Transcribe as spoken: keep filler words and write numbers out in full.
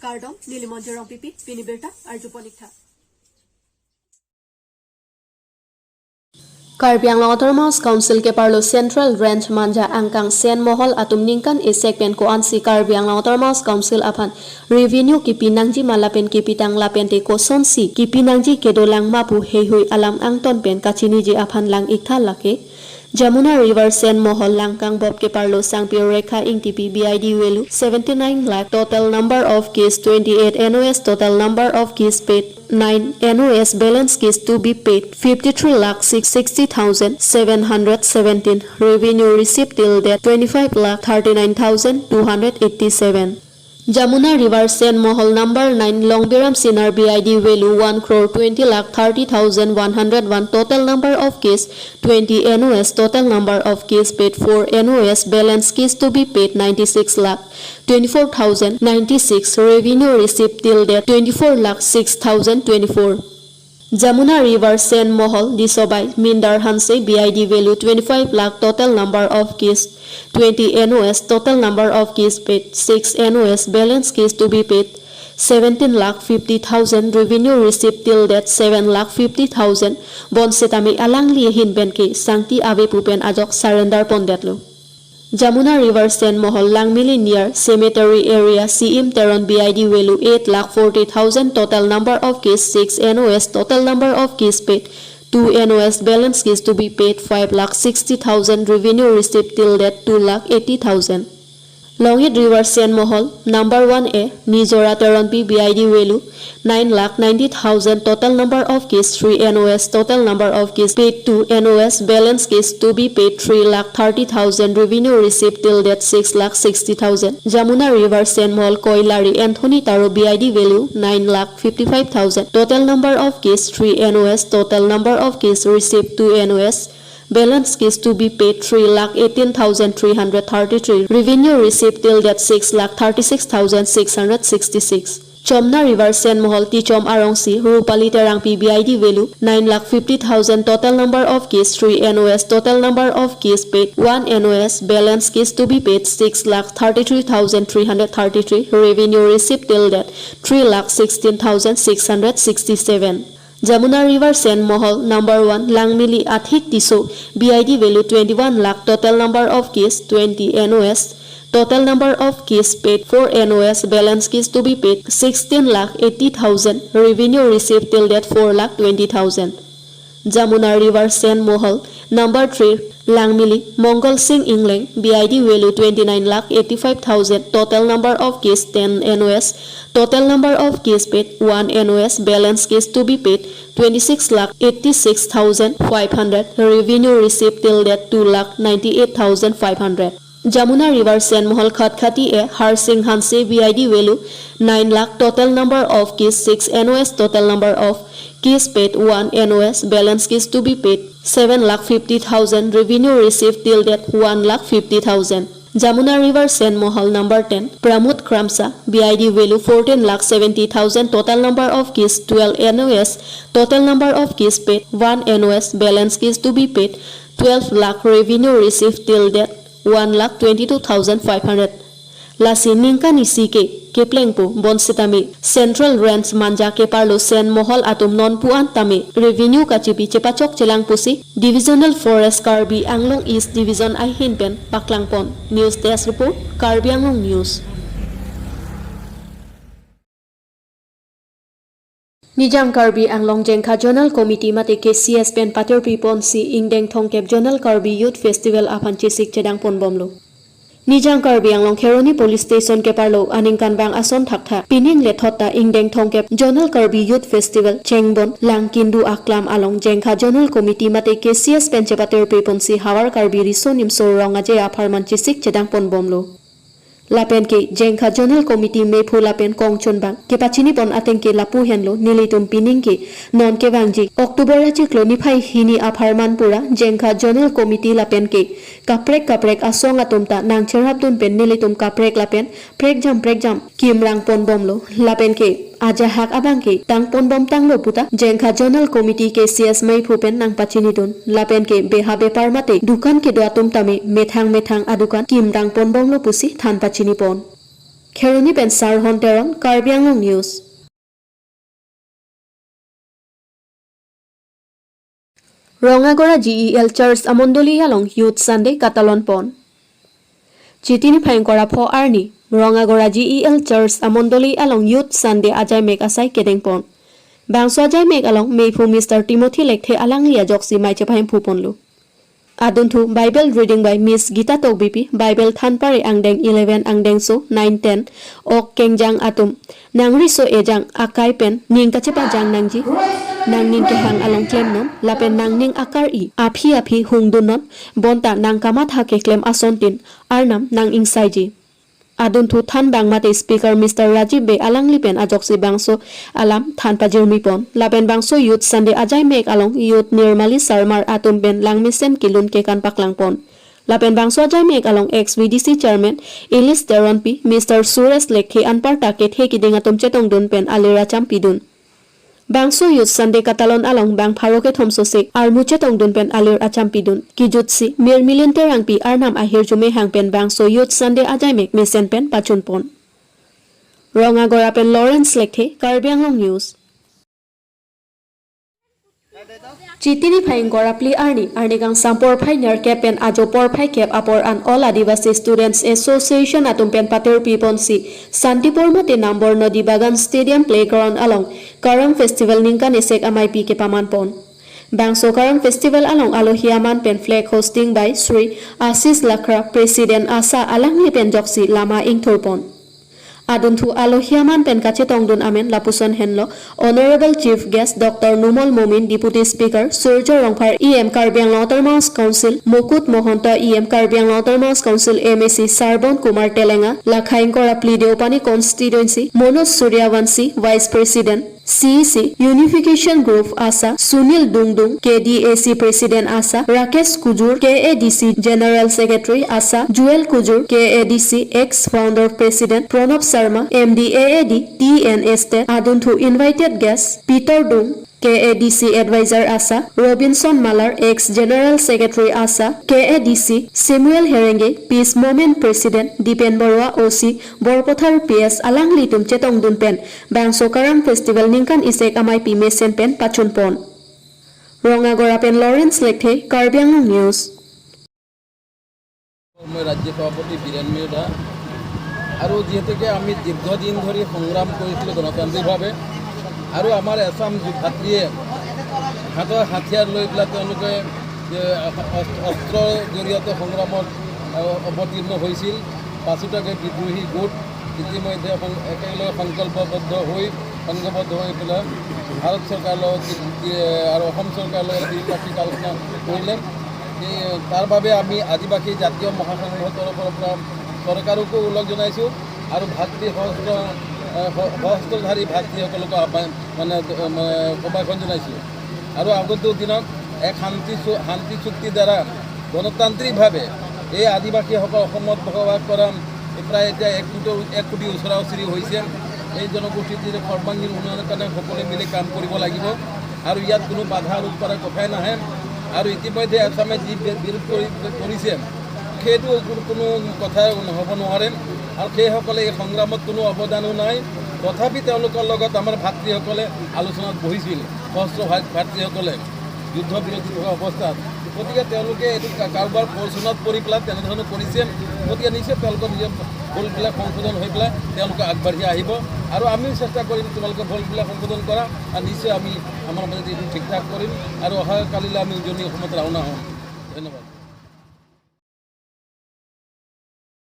Kardom, neli Monjir Rongpipi, pini birta arjupon ik tha. Karbi Anglong Autonomous Council keparlo Central Range Manja angkang Sen Mohol atum ningkan isi pen ko-ansi Karbi Anglong Autonomous Council aphan revenue kipi nangji ma lapen kipitang lapente kosonsi kipi nangji kedolang ma pu heihui alam angton pen kachiniji aphan lang ik tha lake. Jamuna River Sen Mohol Langkang Bob keparlo Sangpi Rekha Ingtipi B I D value seventy-nine lakh, total number of case twenty-eight, N O S total number of case paid nine, N O S balance case to be paid fifty-three lakh sixty thousand seven hundred seventeen, revenue received till date twenty-five lakh thirty-nine thousand two hundred eighty-seven. Jamuna River Sen Mohol number nine Longbiram Sinar B I D value one crore twenty lakh thirty thousand one hundred one, total number of case twenty, N O S total number of case paid four, N O S balance case to be paid ninety-six lakh twenty-four thousand ninety-six, revenue received till date twenty-four lakh six thousand twenty-four. Jamuna River Sen Mohol Disobai Mindar Hanse B I D value twenty-five lakh, total number of case twenty, N O S total number of case paid six, N O S balance case to be paid seventeen lakh fifty thousand, revenue received till date seven lakh fifty thousand, bonsetame alangli ahin pen ke sangti ave pu pen ajok surrender pondetlo. Jamuna River Sen Mohol Langmili near cemetery area C M Teron B I D value eight lakh forty thousand, total number of case six, N O S total number of case paid two, N O S balance case to be paid five lakh sixty thousand, revenue received till date two lakh eighty thousand. Longit River Sen Mohol number one A Nijora Teronpi B I D value nine lakh ninety thousand, total number of case three, N O S total number of case paid two, N O S balance case to be paid three lakh thirty thousand, revenue received till date six lakh sixty thousand. Jamuna River Sen Mohol Koilari Anthony Taro B I D value nine lakh fifty-five thousand, total number of case three, N O S total number of case received two, N O S balance case to be paid three lakh eighteen thousand three hundred thirty-three, revenue received till date six lakh thirty-six thousand six hundred sixty-six. Chomna River Sen Mohol Tichom Arongsi Rupali Terangpi B I D value nine lakh fifty thousand, total number of case three, N O S total number of case paid one, N O S balance case to be paid six lakh thirty-three thousand three hundred thirty-three, revenue received till date three lakh sixteen thousand six hundred sixty-seven. Jamuna River Sen Mohol number one Langmili Athik Tisso B I D value twenty-one lakh, total number of case twenty, N O S total number of case paid four, N O S balance case to be paid sixteen lakh eighty thousand, revenue received till date four lakh twenty thousand. Jamuna River Sen Mohol number three Langmili Mongol Singh Ingleng B I D value twenty-nine lakh eighty-five thousand, total number of case ten, N O S total number of case paid one, N O S balance case to be paid twenty-six lakh eighty-six thousand five hundred, revenue received till date two lakh ninety-eight thousand five hundred. Jamuna River Sen Mohol Khatkhati A Harsing Hanse B I D value nine lakh, total number of case six, N O S total number of case paid one, N O S balance case to be paid seven lakh fifty thousand, revenue received till date one lakh fifty thousand. Jamuna River Sen Mohol number ten Pramod Kramsa B I D value fourteen lakh seventy thousand, total number of case twelve, N O S total number of case paid one, N O S balance case to be paid twelve lakh, revenue received till date one lakh twenty-two thousand five hundred. Lasi ningkan isi ke keplengpo, bonsetame Central Range Manja keparlo Sen Mohol atum non pu-an tame revenue kachipi chepachok chelang pusi Divisional Forest Karbi Anglong East Division ahin pen paklangpon. News Desk Report, Karbi Anglong News. Nijang Karbi Anglong Jengkha Zonal Committee mate K C S pen patirpiponsi ingdeng thomkep Zonal Karbi Youth Festival aphan chesik chedangponbomlo. Nijang Karbi Anglong Kheroni Police Station keparlo aningkanvang ason thakthak pining lethot ta ingdeng thomkep Zonal Karbi Youth Festival chengbon Langkindu Aklam along Jengkha Zonal Committee mate K C S pen chepatirpiponsi Havar Karbi Riso Nimso Rong Aje apharman chesik chedangponbomlo. Lapen ke Jengkha Zonal Committee mephu lapen kongchunbang kepachinipon ateng ke lapu henlo, nelitum pining ke non kevangji October achiklo niphai hini apharman pura Jengkha Zonal Committee lapen ke kaprek kaprek asong atum ta nangcherapdun pen nelitum kaprek lapen prekjam prekjam kimrangponbomlo. Lapen ke ajahak abang ke tangponbomtanglo puta Jengkha Zonal Committee K C S mephu pen nangpachinidun. Lapen ke beha bepar mate dukan kedo atum tame methang methang adukan kimrangponbomlo pusi than pachinipon. Kheroni pen Sarhon Teron, Karbi Anglong News. Rongagora G E L Church amondoli along Youth Sunday katalon pon. Chiti niphai ingkoi ra pho arni, Rongagora G E L Church amondoli along Youth Sunday ajaimek asai kedeng pon. Bangso ajaimek along meiphu Mister Timothy Lekthe alangli ajoksi mei chepahemphu ponlo. Adunthu Bible reading by Miss Gita Tokbipi, Bible thanpare angdeng eleven, angdengso nine, ten, ok kengjang atum, nangriso ejang akai pen ning kachepajang nangji, nangning kehang along klemnon, lapen nangning akar-i aphi aphi hungdunnon, bonta nangkamatha keklem asontin Arnam nang-ingsaiji. Adunthu thanbang mate speaker Mister Rajiv Bey alangli pen ajoksi bangso alam than pajirmi pon. Lapen bangso Youth Sunday ajaimek along Youth Nirmali Sarmar atum pen langmesen kelun kekan paklang pon. Lapen bangso ajaimek along ex V D C chairman Elis Teronpi, Mister Suresh Lekthe anparta kethe kiding atum chetongdun pen alir achampi dun. Bangso Youth Sunday katalon along bang pharo kethom sosek armu chetongdun pen alir achampi dun. Kijutsi Mirmilin Terangpi Arnam ahirjume hang pen bangso Youth Sunday ajaimek mesen pen pachun pon. Rongagora pen Lawrence Lekthe, Karbi Anglong News. Chiti niphai ingkoi ra phli arni, arni kangsam porphai nerkep pen ajo porphai kep apor an All Adivasi Students Association atum pen patirpi ponsi Santipur mate Nambor Nodi Bagan Stadium Playground along Karang Festival ningkan isek ameipi kepaman pon. Bangso Karang Festival along alohi aman pen flag hosting by Shri Ashish Lakra, President ASHA alangli pen ajoksi lama ingthur pon. Adunthu alohi aman pen kachetongdun amen lapuson henlo, Honorable Chief Guest Doctor Numal Momin, Deputy Speaker Surjya Rongphar, E M Karbi Anglong Autonomous Council, Mukut Mahanta, E M Karbi Anglong Autonomous Council, M A C Sarbon Kumar Telenga, lakhai ingkoi ra phli Deopani Constituency, Manoj Suryavanshi, Vice President, C E C, Unification Group ASHA, Sunil Dungdung, K D A C President ASHA, Rakesh Kujur, K A D C General Secretary ASHA, Joel Kujur, K A D C ex-founder President Pranab Sharma, M D A A D, T N Estate, adunthu invited guests, Peter Dung, K A D C Advisor ASHA, Robinson Malar, ex-General Secretary ASHA, K A D C, Samuel Herenge, Peace Movement President, Dipen Barua, O C, Borpathar P S alanglitum chetongdun pen, bangso Karang Festival ningkan isek ameipi mesen pen pachun pon. Rongagora pen Lawrence Lekthe, Karbi Anglong News. মই ৰাজ্যিক সভাপতি বীৰেণ মিৰ্ধা। আৰু যিহেতুকে আমি দীৰ্ঘদিন ধৰি সংগ্ৰাম কৰিছিলোঁ গণতান্ত্ৰিকভাৱে, আৰু আমাৰ এচাম যু-, ভাতৃয়ে হাতৰ হাথিয়াৰ লৈ পেলাই তেওঁলোকে যে অস-, অস্ত্ৰৰ জৰিয়তে সংগ্ৰামত, আহ, অৱতীৰ্ণ হৈছিল, পাচোটাকৈ বিদ্ৰোহী গোট ইতিমধ্যে সং-, একেলগে সংকল্পবদ্ধ হৈ, সংঘবদ্ধ হৈ পেলাই ভাৰত চৰকাৰৰ লগত কি-, কি-, আৰু অসম চৰকাৰৰ লগত দ্বিপাক্ষিক আলোচনা কৰিলে। এই, তাৰ বাবে আমি আদিবাসী জাতীয় মহাসংঘৰ তৰফৰ পৰা চৰকাৰকো ওলগ জনাইছোঁ আৰু ভাতৃ সশস্ত্ৰ, এ, স-, সশস্ত্ৰধাৰী ভাতৃসকলকো আহ্বান, মানে, মানে, সম্ভাষণ জনাইছোঁ। আৰু আগন্তুক দিনত এক শান্তি চু-, শান্তি চুক্তিৰ দ্বাৰা গণতান্ত্ৰিকভাৱে এই আদিবাসীসকল অসমত বসবাস কৰা এই প্ৰায় এতিয়া এক কোটি, এক কোটি ওচৰা ওচৰি হৈছে। এই জনগোষ্ঠীটিৰ সৰ্বাংগীন উন্নয়নৰ কাৰণে সকলোৱে মিলি কাম কৰিব লাগিব আৰু ইয়াত কোনো বাধা আৰোপ কৰাৰ কথাই নাহে। আৰু ইতিমধ্যে এচামে যি বি-, বিৰোধ কৰি, কৰিছে, সেইটো কোনো, কোনো কথাই হ'ব নোৱাৰে। আৰু সেইসকলে এই সংগ্ৰামত কোনো অৱদানো নাই। তথাপি তেওঁলোকৰ লগত আমাৰ ভাতৃসকলে আলোচনাত বহিছিল, সশস্ত্ৰ ভাই-, ভাতৃসকলে যুদ্ধ বিৰতি থকা অৱস্থাত। গতিকে তেওঁলোকে এইটো কা-, কাৰোবাৰ প্ৰৰোচনাত পৰি পেলাই তেনেধৰণৰ কৰিছে। গতিকে নিশ্চয় তেওঁলোকৰ নিজে ভুলবিলাক সংশোধন হৈ পেলাই তেওঁলোকে আগবাঢ়ি আহিব আৰু আমিও চেষ্টা কৰিম তোমালোকে ভুলবিলাক সংশোধন কৰা আৰু নিশ্চয় আমি আমাৰ মাজত এইটো ঠিক ঠাক কৰিম আৰু অহা কালিলৈ আমি উজনি অসমত ৰাওনা হ'ম। ধন্যবাদ।